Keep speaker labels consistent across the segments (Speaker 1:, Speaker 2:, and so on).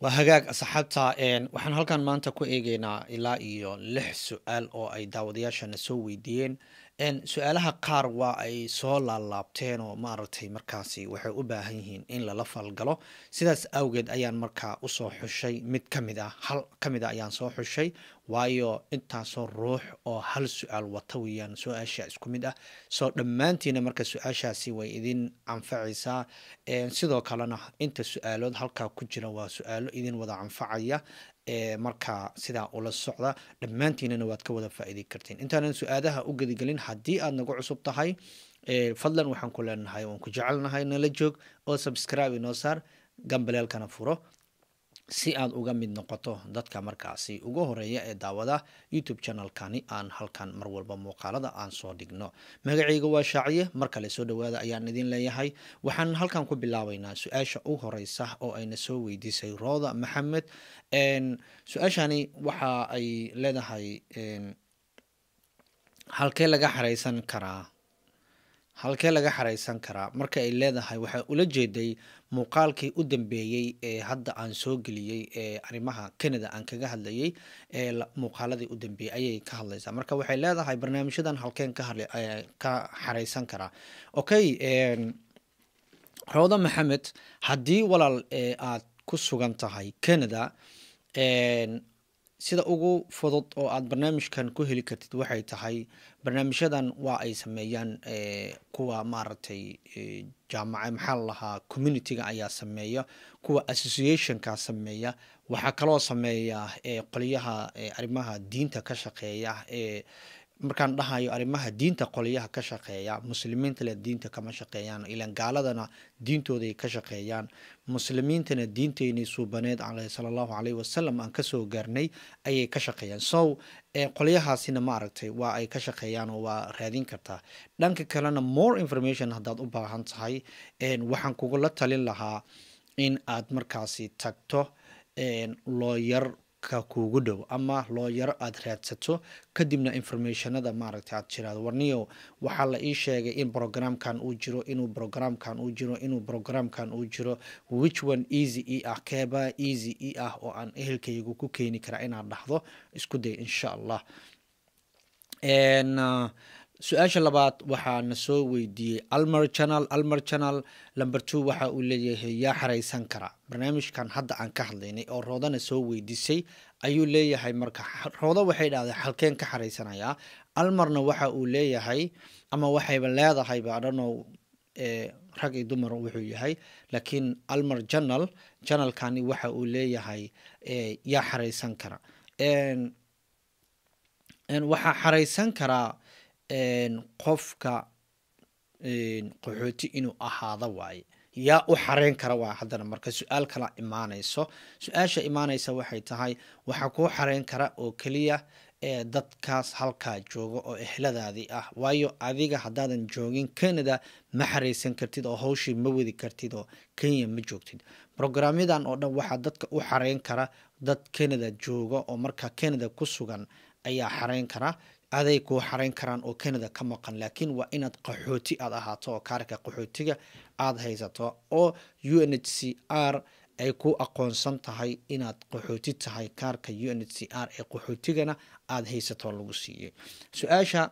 Speaker 1: Waa hagaag, asxaabta. Waxaan halkan maanta ku eegeynaa ilaa iyo lix su-aal oo ay daawadayaashana soo weydiiyeen. Su-aalaha qaar waa ay soo laalaabteen oo maaragtay markaasi waxay u baahan yihiin in lala falgalo. Sidaas awgeed ayaan markaa usoo xushay mid ka mid ah, hal ka mid a ayaan soo xushay, waayo intaasoo ruux oo hal su-aal wata weeyaan, su-aasha isku mid ah. Soo dhammaantiina marka su-aashaasi way idin anfacaysaa. Sidoo kalena inta su-aalood halkaa ku jira waa su-aalo idin wada anfacaya. Marka sidaa ula socda, dhammaantiinana waad ka wada faa'iidi kartiin. Intaanan su-aalaha u gedigelin, haddii aad nagu cusub tahay, fadlan waxaan ku leenahay, waan ku jecelnahay, nala joog oo subscribe inoo saar, gambaleelkana furo si aad uga mid noqoto dadka markaasi ugu horeeya ee daawada YouTube channelkani aan halkan mar walba muuqaalada aan soo dhigno. Magacayga waa Shaaciye. Mar kale soo dhawaada ayaan idin leeyahay. Waxaan halkan ku bilaabaynaa su-aasha u horeysa oo ayna soo weydiisay Rooda Maxamed. Su-aashani waxa ay leedahay: halkee laga xareysan karaa? Halkee laga xareysan karaa? Marka ay leedahay, waxaa ula jeeday muuqaalkii u dambeeyey ee hadda aan soo geliyey ee arrimaha Canada aan kaga hadlayay ee muuqaaladii u dambeeyey ayay ka hadlaysaa. Marka waxay leedahay, barnaamijyadan halkeen ka xareysan karaa? Okay, Rooda Maxamed, haddii walaal aad ku sugan tahay Canada, sida ugu fudud oo aad barnaamijkan ku heli kartid waxay tahay, barnaamijyadan waa ay sameeyaan kuwa maaragtay jaamaca, maxaa la lahaa, communityga ayaa sameeya, kuwa associationka sameeya. Waxaa kaloo sameeya qolyaha arrimaha diinta ka shaqeeya. Markaan dhahayo arrimaha diinta qolyaha ka shaqeeya, Muslimiinta le diinta kama shaqeeyaan, ilan gaaladana diintooday ka shaqeeyaan. Muslimiintana diinteynii suubaneed sala Allahu caleyhi wasalam aan kasoo gaarnay ayay ka shaqeeyaan. So qolyahaasina maaragtay waa ay ka shaqeeyaan oo waa raadin kartaa. Dhanka kalena, more information haddaad u baahan tahay, waxaan kugula talin lahaa in aad markaasi tagto lawyer ka kuugu dhow ama lawyer aada raadsato, kadibna informationada maaragtay aad tiraado, "Warniyo, waxaa la ii sheegay in programkan uu jiro, inuu programkan uu jiro, inuu programkan uu jiro. Which one easy e ah? Keebaa easy e ah oo aan ehelkaygu ku keeni karaa?" Inaad dhahdo isku day, insha Allah. Su-aasha labaad waxaa na soo weydiiyey Almer Channel. Almer Channel number two waxa uu leeyahay, yaa xareysan karaa barnaamijkan hadda aan ka hadlaynay oo Roodana soo weydiisay ayuu leeyahay. Marka Roodo waxay dhahday, "Halkeen ka xareysanayaa?" Almarna waxa uu leeyahay ama waxayba leedahayba, adhano rag iyo dumar wuxuu yahay, laakiin Almer Channel channelkani waxa uu leeyahay, yaa xareysan kara? Waxaa xareysan karaa qofka qaxooti inuu ahaado waaye. Yaa u xareyn kara waa haddana marka su-aal kala imaanayso. Su-aasha imaanaysa waxay tahay, waxaa kuu xareyn kara oo keliya ee dadkaas halkaa jooga oo ehladaadii ah, waayo adiga haddaadan joogin Canada ma xareysan kartid oo hawshii ma wadi kartid oo Kenya ma joogtid. Programyadan oo dhan waxaa dadka u xareyn kara dad Canada jooga oo markaa Canada ku sugan ayaa xareyn kara, aday kuu xareyn karaan oo Canada ka maqan. Laakiin waa inaad qaxooti aad ahaato oo kaarka qaxootiga aada haysato oo UNHCR ay ku aqoonsan tahay inaad qaxooti tahay, kaarka UNHCR ee qaxootigana aada haysato lagu siiyey. Su-aasha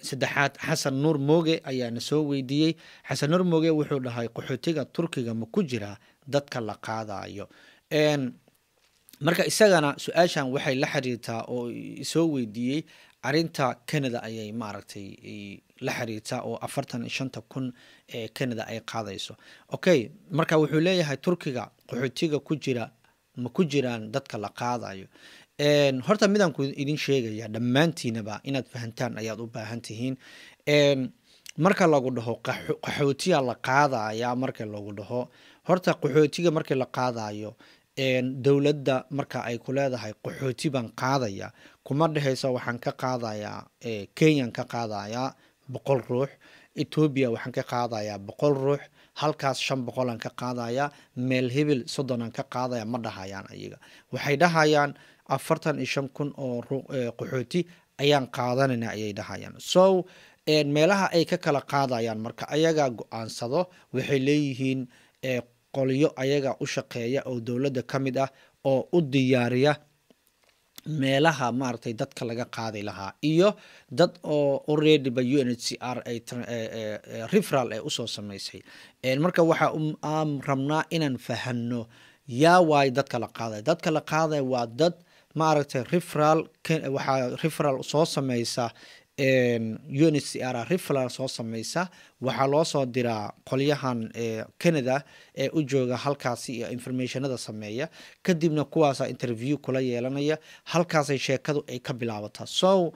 Speaker 1: saddexaad Xasan Nuur Mooge ayaa na soo weydiiyey. Xasan Nuur Mooge wuxuu dhahay, qaxootiga Turkiga ma ku jiraa dadka la qaadayo? Marka isagana su-aashan waxay la xiriirtaa oo soo weydiiyey arrinta Canada ayay maaragtay la xiriirtaa oo 45,000 ee Canada ay qaadayso. Okay, marka wuxuu leeyahay, Turkiga qaxootiga ku jira ma ku jiraan dadka la qaadayo? Horta midaan ku idin sheegaya, dhammaantiinaba inaad fahantaan ayaad u baahan tihiin. Marka lagu dhaho qaxootiya la qaadaya, marka lagu dhaho horta qaxootiga markii la qaadayo, dowladda marka ay ku leedahay qaxooti baan qaadaya, kuma dhehayso waxaan ka qaadayaa Kenyan ka qaadayaa 100 ruux, Ethiopia waxaan ka qaadayaa 100 ruux, halkaas 500aan ka qaadayaa, meel hebel 30aan ka qaadaya, ma dhahayaan. Ayaga waxay dhahayaan 45,000 oo qaxooti ayaan qaadanayna ayay dhahayaan. So meelaha ay ka kala qaadayaan marka ayagaa go-aansado. Waxay leeyihiin Qolyo ayaga u shaqeeya oo dowladda ka mid ah oo u diyaariya meelaha maaragtay dadka laga qaadi lahaa, iyo dad oo already ba UNHCR ay referral ay usoo sameysay. Marka waxa aan rabnaa inaan fahano, yaa waay dadka la qaaday? Dadka la qaaday waa dad maaragtay referral. Waxaa referral soo sameysa UNHCR, referral soo sameysa. Waxaa loo soo diraa qolyahan Canada ee u jooga halkaasi iyo informationada sameeya. Kadibna kuwaasa interview kula yeelanaya, halkaasay sheekadu ay ka bilaabataa. So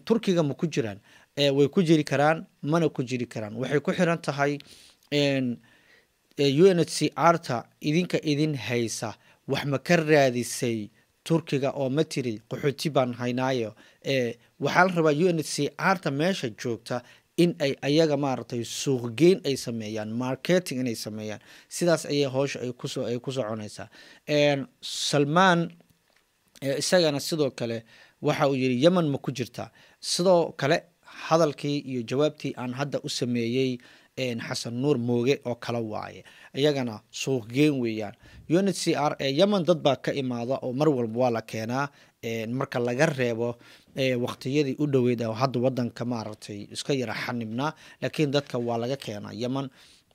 Speaker 1: Turkiga ma ku jiraan? Way ku jiri karaan, mana ku jiri karaan. Waxay ku xiran tahay UNHCR ta idinka idin haysa wax ma ka raadisay Turkiga oo ma tiri, "Qaxooti baan haynaayo"? Waxaa la rabaa UNHCR ta meesha joogta in ay ayaga maaragtay suuqgeyn ay sameeyaan, marketing inay sameeyaan. Sidaas ayay howsha ay ku soconaysaa. Salmaan isagana sidoo kale waxa uu yiri, "Yemen ma ku jirtaa?" Sidoo kale hadalkii iyo jawaabtii aan hadda u sameeyey Xasan Nuur Mooge oo kala waaye, iyagana suuqgeyn weeyaan. UNHCR ee Yemen dad baa ka imaada oo mar walba waa la keenaa, marka laga reebo waqtiyadii u dhoweyd oo hadda wadanka maaragtay iska yara xanibnaa, laakiin dadka waa laga keenaa Yemen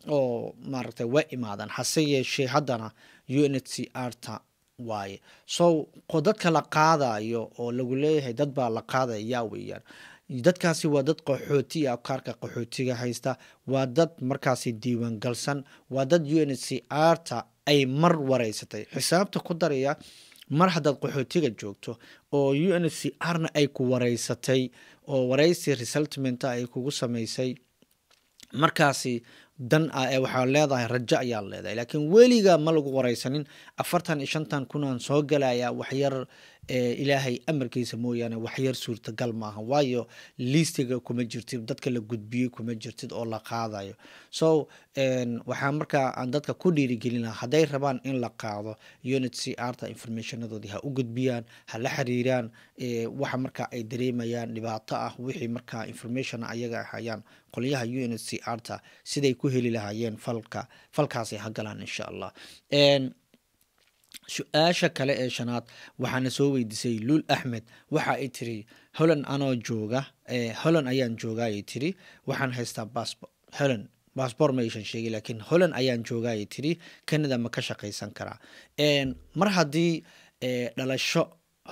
Speaker 1: oo maaragtay way imaadaan. Hase yeeshee haddana UNHCR ta waaye. So dadka la qaadayo oo lagu leeyahay dad baa la qaadaya, yaa weeyaan dadkaasi? Waa dad qaxooti ah, kaarka qaxootiga haysta, waa dad markaasi diiwaan galsan, waa dad UNHCR ta ay mar wareysatay. Xisaabta ku daraya, mar haddaad qaxootiga joogto oo UNHCR na ay ku wareysatay oo wareysi resettlement ay kugu sameysay, markaasi dan ah ee waxaa leedahay rajo ayaa leedahay. Laakiin weliga ma lagu wareysanin, 45-tan kun aan soo galaya, waxyar Ilaahay amarkiisa mooyaane waxyar suurtagal maaha, waayo liistiga kuma jirtid, dadka la gudbiyey kuma jirtid oo la qaadayo. So waxaa markaa aan dadka ku dhiirigelin lahaa, hadday rabaan in la qaado, UNHCR ta informationadoodii ha u gudbiyaan, ha la xiriiraan waxa markaa ay dareemayaan dhibaato ah, wixii markaa information ayaga hayaan qolyaha UNHCR ta siday ku heli lahaayeen, falka falkaasay ha galaan, insha Allah. Su-aasha kale ee shanaad waxaana soo weydiisay Luul Axmed. Waxa ay tiri, "Holland anoo jooga, Holland ayaan jooga," ay tiri, "waxaan haystaa passport Holland." Passport ma aysan sheegay, laakiin Holland ayaan jooga ay tiri, "Canada ma ka shaqaysan karaa?" Mar haddii dhalasho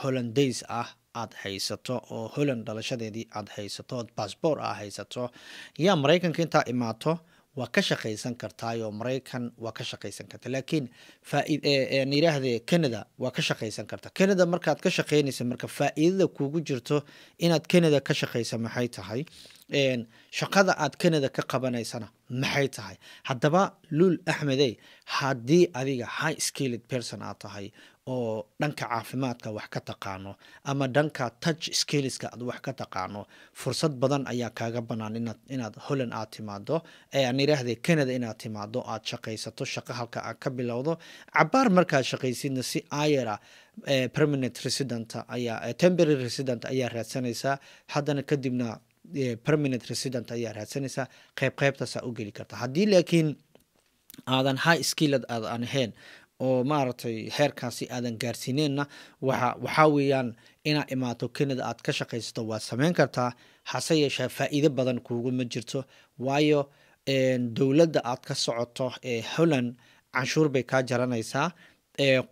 Speaker 1: Hollandays ah aad haysato oo Holland dhalashadeedii aad haysato, ood passport ah haysato, yaa Maraykanka intaa imaato waa ka shaqaysan kartaayoo Maraykan waa ka shaqaysan karta. Laakiin aan yidhaahdee Canada waa ka shaqaysan karta. Canada markaad ka shaqaynaysa, marka faa'iidada kuugu jirto inaad Canada ka shaqaysa maxay tahay? Shaqada aad Canada ka qabanaysana maxay tahay? Haddaba Luul Axmedey, haddii adiga high skilled person aad tahay oo dhanka caafimaadka wax ka taqaano ama dhanka tech skillska aad wax ka taqaano, fursad badan ayaa kaaga banaan inaad Holland aad timaado, aan yidhaahde Canada inaad timaado, aad shaqaysato, shaqo halka aad ka bilowdo. Cabaar markaad shaqaysidna si ayara permanent resident ayaa, temporary resident ayaa raadsanaysaa, haddana kadibna permanent resident ayaa raadsanaysaa. Qayb qaybtaasaa u geli karta. Haddii laakiin aadan high skilled aadan ahayn oo maaragtay heerkaasi aadan gaarsiineenna, waxaa weeyaan inaad imaato Canada aad ka shaqaysato waad sameyn kartaa, hase yeeshee faa'iido badan kuuguma jirto, waayo dowladda aad ka socoto ee Holland canshuur bay kaa jaranaysaa,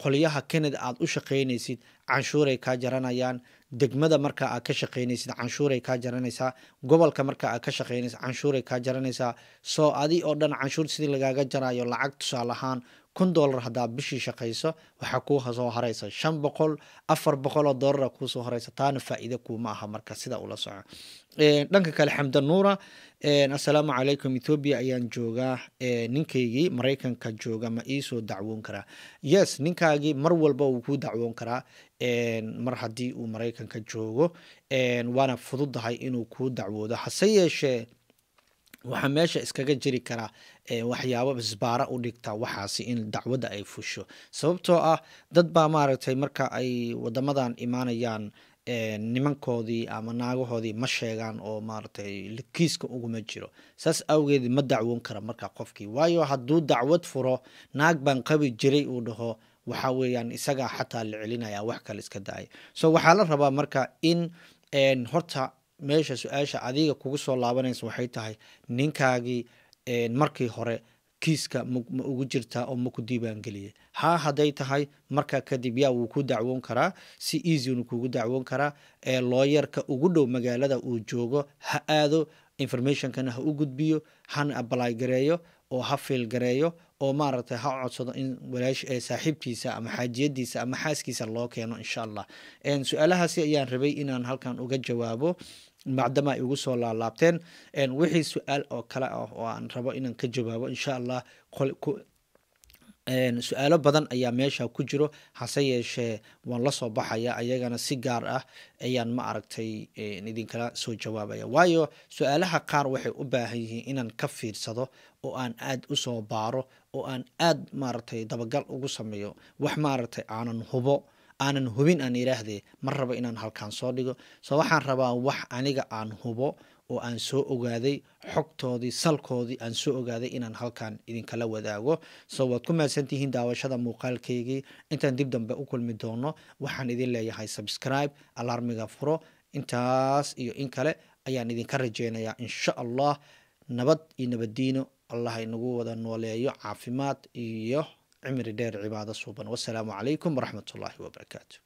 Speaker 1: qolyaha Canada aad u shaqaynaysid canshuuray kaa jaranayaan, degmada marka aad ka shaqaynaysid canshuuray kaa jaranaysaa, gobolka marka aad ka shaqaynaysid canshuuray kaa jaranaysaa. Soo adi oo dhan canshuur sidii lagaaga jarayo, lacag tusaale ahaan $1000 haddaa bishii shaqayso, waxaa kuu soo haraysa 500, 400 oo doolara kuusoo haraysa. Taana faa'iido kuuma aha. Marka sida ula soco. Dhanka kale, Xamda Nuura, "Assalaamu calaykum, Ethiopia ayaan joogaa, ninkaygii Maraykanka jooga ma iisoo dacwoon karaa?" Yes, ninkaagii mar walba wuu kuu dacwoon karaa mar haddii uu Maraykanka joogo, waana fududahay inuu kuu dacwoodo. Hase yeeshee waxaa meesha iskaga jiri karaa waxyaabo isbaara u dhigta waxaasi in dacwadda ay fusho, sababtoo ah dad baa maaragtay marka ay wadamadan imaanayaan Nimankoodii ama naagahoodii ma sheegaan oo maaragtay kiiska uguma jiro. Saas awgeed ma dacwoon kara marka qofkii, waayo hadduu dacwad furo, "Naag baan qabi jiray," uu dhaho, waxa weeyaan isagaa xataa la celinaya, wax kale iska daaya. So waxaa la rabaa marka in horta meesha su-aasha adiga kugu soo laabanaysa waxay tahay: ninkaagii markii hore kiiska ma ugu jirtaa oo ma ku diiwaangeliyay? Haa hadday tahay, markaa kadib yaa wuu ku dacwoon karaa, si easynu kugu dacwoon karaa. Ee lawyerka ugu dhow magaalada uu joogo ha aado, informationkana ha u gudbiyo, hana apply gareeyo oo ha file gareeyo oo maaragtay ha codsado in walaash saaxiibtiisa ama xaajiyadiisa ama xaaskiisa loo keeno, insha Allah. Su-aalahaasi ayaan rabay inaan halkan uga jawaabo macdama ay ugu soo laalaabteen. Wixii su-aal oo kale ah oo aan rabo inaan ka jawaabo, insha Allah, su-aalo badan ayaa meesha ku jiro, hase yeeshee waan la soo baxaya ayagana, si gaar ah ayaan ma aragtay idinkala soo jawaabaya, waayo su-aalaha qaar waxay u baahan yihiin inaan ka fiirsado oo aan aad usoo baaro oo aan aad maaragtay dabagal ugu sameeyo. Wax maaragtay aanan hubo, aanan hubin aan idhaahdee, ma rabo inaan halkaan soo dhigo. So waxaan rabaa wax aniga aan hubo oo aan soo ogaaday, xogtoodii salkoodii aan soo ogaaday, inaan halkan idinkala wadaago. So waad ku mahadsantihiin daawashada muuqaalkaygii. Intaan dib dambe u kulmi doono, waxaan idin leeyahay subscribe, alarmiga furo. Intaas iyo in kale ayaan idinka rajeynayaa, insha Allah. Nabad iyo nabaddiino Allah inagu wada nooleeyo, caafimaad iyo cimri dheer, cibaado suuban. Wasalaamu calaykum waraxmatullaahi wabarakaatu.